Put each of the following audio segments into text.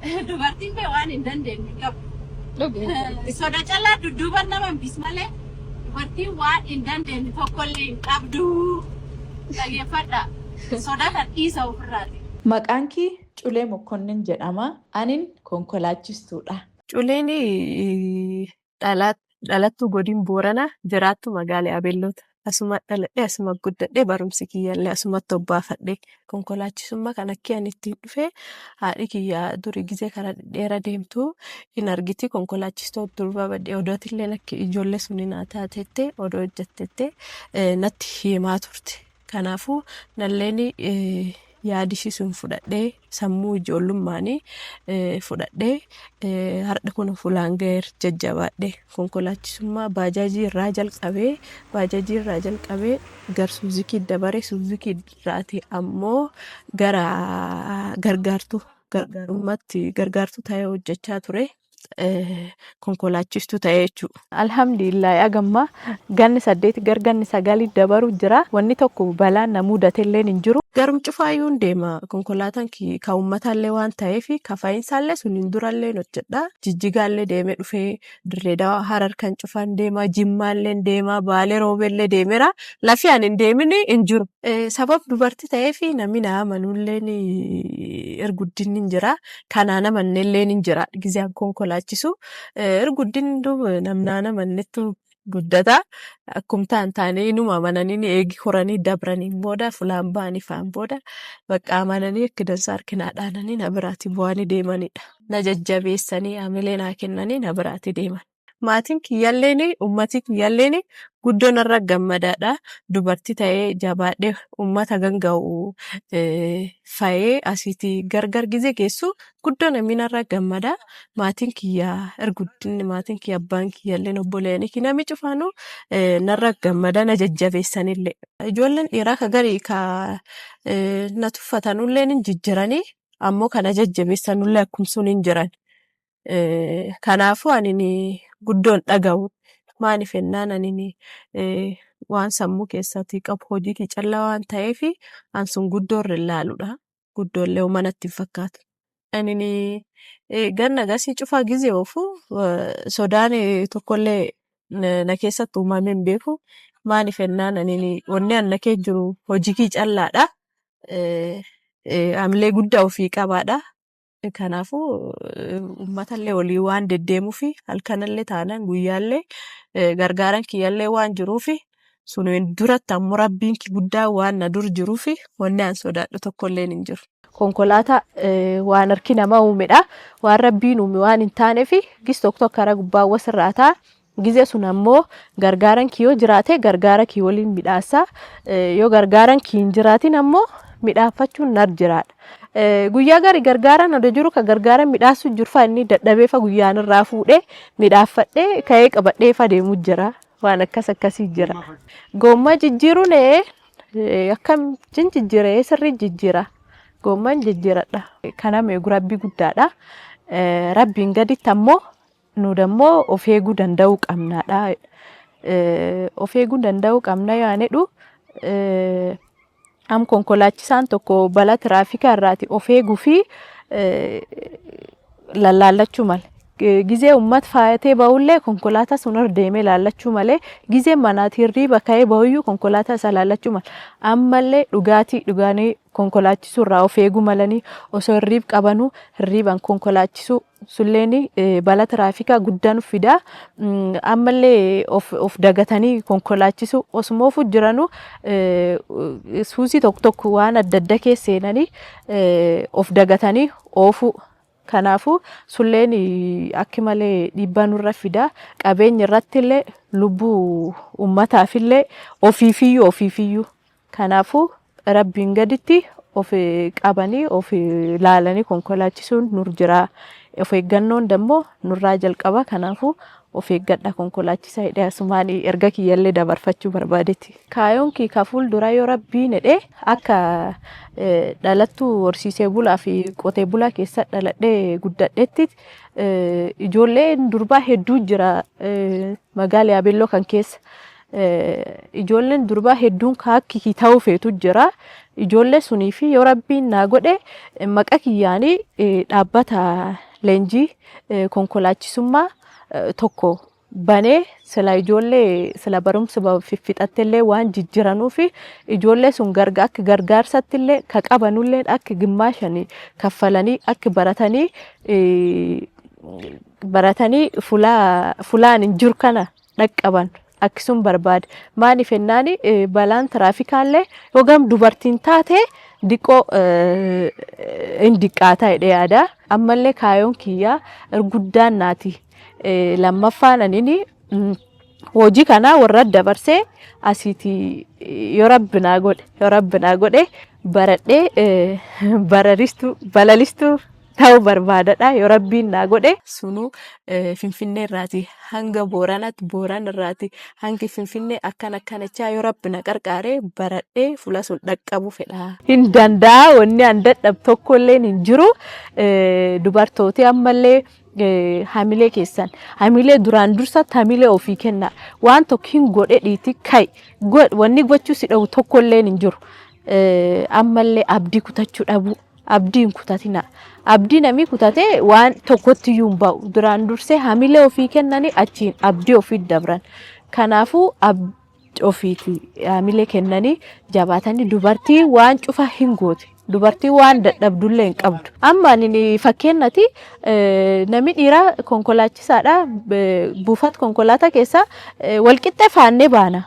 Dubartiin bee waan hin dandeenye hin qabdu. Soda callaa dudduuba nama hambis malee dubartiin waan hin dandeenye tokkollee hin qabdu. Dhageeffadha. Soda kan dhiisa ofirraati. Maqaan kii Culee Mokonnin jedhama. Anin konkolaachistuudha. Culeen dhalattuu godin Booranaa, jiraattu magaalaa Yaabeellooti. Asuma dhaladhee, asuma guddadhee, barumsi kiyyaallee asumatti obbaafadhe. Konkolaachisummaa kan akka ani ittiin dhufe, haadhi kiyya durii gizee karaa dhedheeraa deemtu hin argiti, konkolaachistoota durbaa badde odootillee akka ijoollee suni naa taatettee odoo hojjettettee natti himaa turte. Kanaafuu nalleen yaadi ishii sun fudhadhee, sammuu ijoollummaanii fudhadhee, har'a kun fuulaan gaheera. Jajjabaadhee konkolaachisummaa baajaajii irraa jalqabee gara Suuzukii dabaree, Suuzukii irraati ammoo gara gargaartuu gargaarummaatti gargaartuu ta'ee hojjechaa ture. Konkolaachistuu ta'ee jechuudha. Alhamdulillah, agamma ganni 8 gar ganni 9 dabaru jira. Wanni tokko balaan na mudaatellee hin jiru. Garum cufaayyuu hin deema. Konkolaataan kan uummataallee waan ta'eef kafa'iinsaallee suniin durallee hojjedha. Jijjigaallee deemee dhufee, Dirree Dawaa, Harar kan cufaan deema, Jimmaallee deema, Baalee Roobeellee deemeera. Lafi ani hin deemin hin jiru. Sabab dubartii ta'eef namni na amanullee erguddinni hin jira. Kanaan amannellee hin jira. Gizaan konkolaachisu. Erguddinni duuba namnaan amannettu guddata. Akkum ta'an taanee inuma amananii eegi horanii dabraniin booda, fulaan ba'anii fa'aan booda, bakka amananii akka dansaa harkinaa dhaananii na biraati bu'anii deemanidha. Na jajjabeessanii, hamilee naa kennanii na biraati deeman. Maatiin kiyyalleen, uummatni kiyyalleen guddoo narra gammadaadha. Dubartii ta'ee jabaadhee uummata ganga'u fa'ee asiitii gargar gizee geessu guddoo namni narra gammada. Maatiin kiyya erguddinni, maatiin kiyya, abbaan kiyyalleen, obboleeyyan kiyya, namni cufaanuu narra gammada, na jajjabeessanillee. Ijoolleen dhiiraa ka garii ka na tuffatanullee ni jijjiranii, ammoo kana jajjabeessanullee akkum sun hin jiran. Kanaafuu ani guddoon dhaga'u. Maaliif jennaan, ani waan sammuu keessatti qabu hojii kiyya callaa waan ta'eef, an sun guddoo irra hin laaludha. Guddoollee homaa natti hin fakkaatu. Ani ganna gasii cufaa gizee oofu sodaan tokkollee na keessatti uumamee hin beeku. Maaliif jennaan, ani wanni an na keessa jiru hojii kiyya callaadha. Hamilee guddaa ofii qabaadha. Kanaafuu uummatallee walii waan deddeemuuf, halkanallee taanaan guyyaallee gargaaran kiyyallee waan jiruuf, suniin duratti ammoo Rabbiin guddaa waan na dur jiruuf, wanni an sodaadhu tokkollee hin jiru. Konkolaataa waan harki namaa uumedha. Waan Rabbiin uume waan hin taaneef gis tokko tokko karaa gubbaa wasirraa ta'a. Gizee sun ammoo gargaaran kii yoo jiraate gargaara kii waliin midhaasa. Yoo gargaaran kii hin jiraatin ammoo midhaaffachuun nar jiraadha. Guyyaa gari gargaaran odoo jiru ka gargaaran midhaasuu jiru fa'a, inni dadhabee fa guyyaan irraa fuudhee midhaaffadhee ka'ee qabadhee fa deemu jira. Waan akkas akkasii jira. Goommaa jijjiiruun akkam jijjiira, sirrii jijjiira. Goommaan jijjiiradha. Kanam eegu Rabbi guddaadha. Rabbiin gaditti ammoo nu dammoo of eeguu danda'uu qabnaadha. Of eeguu danda'uu qabna yaan jedhu, am konkolaachisaan tokko balaa tiraafikaa irraati of eeguu fi lallaallachuu mala. Gizee uummata faayatee bahullee konkolaataa sun irra deemee laallachuu malee, gizee manaati hirriiba ka'ee bahuyyuu konkolaataa isaa laallachuu mala. Ammallee dhugaatii dhugaanii konkolaachisuu irraa of eeguu malanii, osoo hirriib qabanuu hirriibaan konkolaachisuu sulleen balaa tiraafikaa guddaa nu fida. Ammallee of dagatanii konkolaachisuu, osuma ofu jiranuu suusii tokko tokko waan adda addaa keessa seenanii of dagatanii oofuu. Kanaafuu sulleen akki malee dhiibbaa nurra fida. Qabeenya irratti illee, lubbuu uummataafillee, ofiifiyyuu ofiifiyyuu. Kanaafuu Rabbiin gaditti of qabanii of laalanii konkolaachisuun nur jira. Of eeggannoon dammoo nurraa jalqaba. Kanaafuu of eeggadha konkolaachisaa jedhee asumaan erga kiyyallee dabarfachuu barbaadetti. Kaayoon kii ka fuuldura yoo Rabbiin jedhee, akka dhalattuu horsiisee bulaa fi qotee bulaa keessa dhaladhee guddadhetti, ijoolleen durbaa hedduu jira magaalaa Yaabelloo kan keessa. Ijoolleen durbaa hedduun ka akka kiyya ta'uu feetu jira. Ijoollee sunii fi yoo Rabbiin naa godhe maqa kiyyaanii dhaabbata leenjii konkolaachisummaa tokko banee, sila ijoollee sila barumsa fiffixattellee waan jijjiranuuf, ijoollee sun akka gargaarsattillee ka qabanullee akka gimmaashanii kaffalanii akka baratanii fulaan hin jiru kana dhaqqaban akkasuma barbaade. Maaliif jennaani, balaan tiraafikaallee yookaan dubartiin taate diqqoo hin diqqaata jedhee yaada. Ammallee kaayoon kiyyaa guddaan naati. Lammaffaan anini hojii kana warra dabarsee asiiti yoo Rabbi naa godhe baradhee bararistuu balalistuu ta'uu barbaadadha yoo Rabbiin naa godhe. Sunuu Finfinnee irraati hanga Booranaatti, Boorana irraati hangi Finfinnee, akkana akkanachaa yoo Rabbi na qarqaaree baradhee fuula sun dhaqqabu fedha. Hin danda'a, wanni an dadhabu tokkollee hin jiru. Dubartooti ammallee hamilee keessan, hamilee duraan dursatti hamilee ofii kenna. Waan tokko hin godhe dhiiti kai, wanni gochuu si dhabu tokkollee hin jiru. Ammallee abdii kutachuu dhabuu. Abdii hin kutatina. Abdii namni kutatee waan tokkotti iyyuu hin ba'u. Duraan dursee hamilee ofii kennanii achiin abdii ofii dabran. Kanaafuu ofiiti hamilee kennanii jabaatanii, dubartii waan cufa hin goote. Dubartii waan dadhabdullee hin qabdu. Amma ani fakkeenyati namni dhiiraa konkolaachisaadha. Buufata konkolaataa keessa walqixxee faannee baana.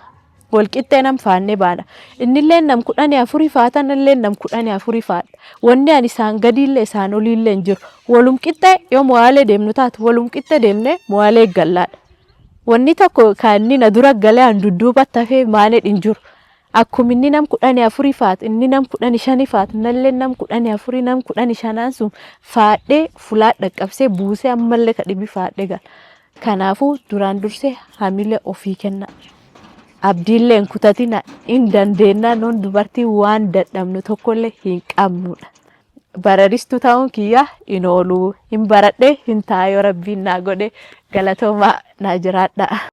Walqixxee nam faannee baana. Innillee nam 14 faatan, illee nam 14 faadha. Wanni ani isaan gadiillee isaan oliillee hin jiru. Walum qixxee yoo mo'aalee deemnu taate, walum qixxee deemnee mo'aalee gallaadha. Wanni tokko kan inni na dura galee an dudduubatti hafee maanee hin jiru. Akkuma inni nam 14 faat, inni nam 15 faat, nallee nam 14, nam 15n sun faadhee fulaa dhaqqabsee buusee ammallee ka dhibi faadhee gala. Kanaafuu duraan dursee hamilee ofii kenna. Abdiillee hin kutatina, hin dandeenya, nuun dubartii waan dadhabnu tokkollee hin qabnudha. Bararistuu ta'uun kiyya hin oolu. Hin baradhee hin ta'a yoo Rabbiin naa godhe. Galatoomaa, naa jiraadha.